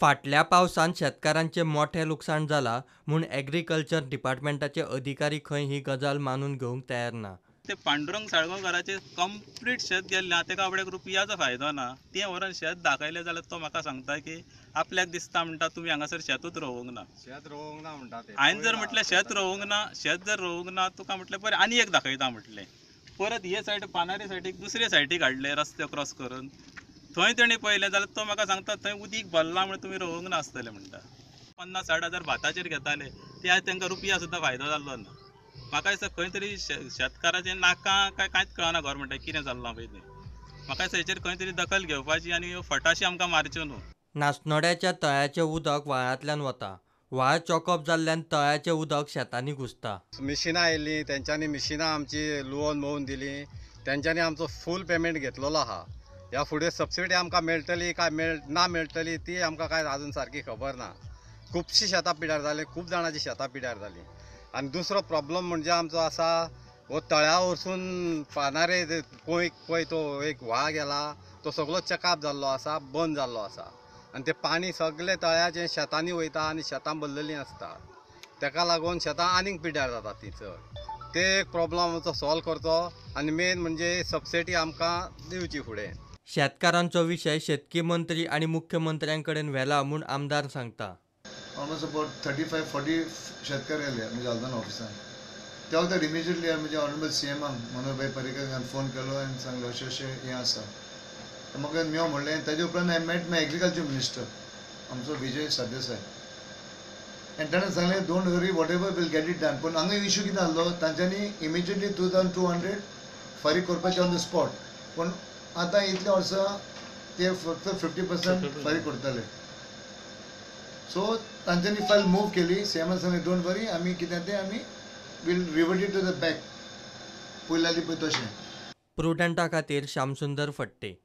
फाटल्या पावसांत शेतकारांचें मोठें लुकसाण जालां म्हूण एग्रीकल्चर डिपार्टमेंटाचे अधिकारी खंय ही गजाल मानून घेवंक तयार ना. ते पांडुरंग साळगांवकाराचें कंप्लीट शेत गेल्लें आहा, तेका आपल्याक रुपयाचो फायदो ना. तें व्हरून शेत दाखयलें जाल्यार तो म्हाका सांगता की आपल्याक दिसता म्हणटा तुमी हांगासर शेतूच रोवंक ना. शेत रोवंक ना म्हणटा ते. हांवें जर म्हटलें शेत रोवंक ना, शेत जर रोवंक ना तुका म्हटलें बरें आनी एक दाखयता म्हटलें. परत हे सायड पानारी सायडीक दुसरे सायडीक हाडले रस्ते क्रॉस करून, थंय तेणी पळयलें जाल्यार तो म्हाका सांगता थंय उदीक भरलां म्हण तुमी रोवंक नासतलें म्हणटा. 50-60 हजार भाताचेर घेताले ते आज तांकां रुपया सुद्दां फायदो जाल्लो ना. म्हाका दिसता खंय तरी शेतकाराचें नाका काय कांयच कळना गव्हर्मेंटाक कितें चल्लां पळय तें. म्हाका दिसता हेचेर खंय तरी दखल घेवपाची आनी ह्यो फटाशी आमकां मारच्यो न्हू. नासनोड्याच्या तळ्याचें उदक व्हाळांतल्यान वता. व्हाळ चोकप जाल्ल्यान तळ्याचें उदक शेतांनी घुसता. मिशिनां आयिल्लीं तेंच्यांनी मिशिनां आमची लुवोन मोवून दिली, तेंच्यांनी आमचो फूल पेमेंट घेतलेलो आहा. ह्या फुडें सबसिडी आमकां मेळटली काय ना मेळटली ती आमकां कांय अजून सारकी खबर ना. खुबशीं शेतां पिड्यार जालीं, खूब जाणांची शेतां पिड्यार जालीं. आनी दुसरो प्रॉब्लम म्हणजे आमचो आसा हो तळ्या वरसून पानारे पळय पळय तो एक व्हाळ गेला तो सगळो चेकअप जाल्लो आसा, बंद जाल्लो आसा. आनी तें पाणी सगळें तळ्याचें शेतांनी वयता आनी शेतां भरलेलीं आसता, तेका लागून शेतां आनीक पिड्यार जाता ती चड. ते एक प्रॉब्लम आमचो सॉल्व करचो आनी मेन म्हणजे सबसिडी आमकां दिवची फुडें. शेतकारांचो विशय शेतकी मंत्री आनी मुख्यमंत्र्यांकडेन व्हेला म्हूण आमदार सांगता. ऑलमोस्ट अबाउट 35-40 शेतकार आयले म्हणजे आल्दान ऑफिसान. त्या वखदार इमिजिएटली म्हणजे ऑनरेबल सी एमाक मनोहरभाई पर्रीकार फोन केलो आनी सांगलें अशें अशें हें आसा. म्हाका मेव म्हणलें. ताजे उपरांत I met my agriculture minister आमचो विजय सरदेसाय आनी ताणें सांगलें don't worry whatever will get it done. पूण हांगा इशू कितें आहलो तांच्यांनी इमिजिएटली 2200 फारीक करपाचें ऑन the spot, पूण आतां इतल्या वर्सां ते फक्त 50% फारीक करताले. सो तांच्यांनी फायल मूव केली. सी एमान सांगलें don't वरी आमी कितें तें आमी will revert it to the back पयलीं आसली पळय तशें. प्रुडंटा खातीर श्यामसुंदर फट्टे.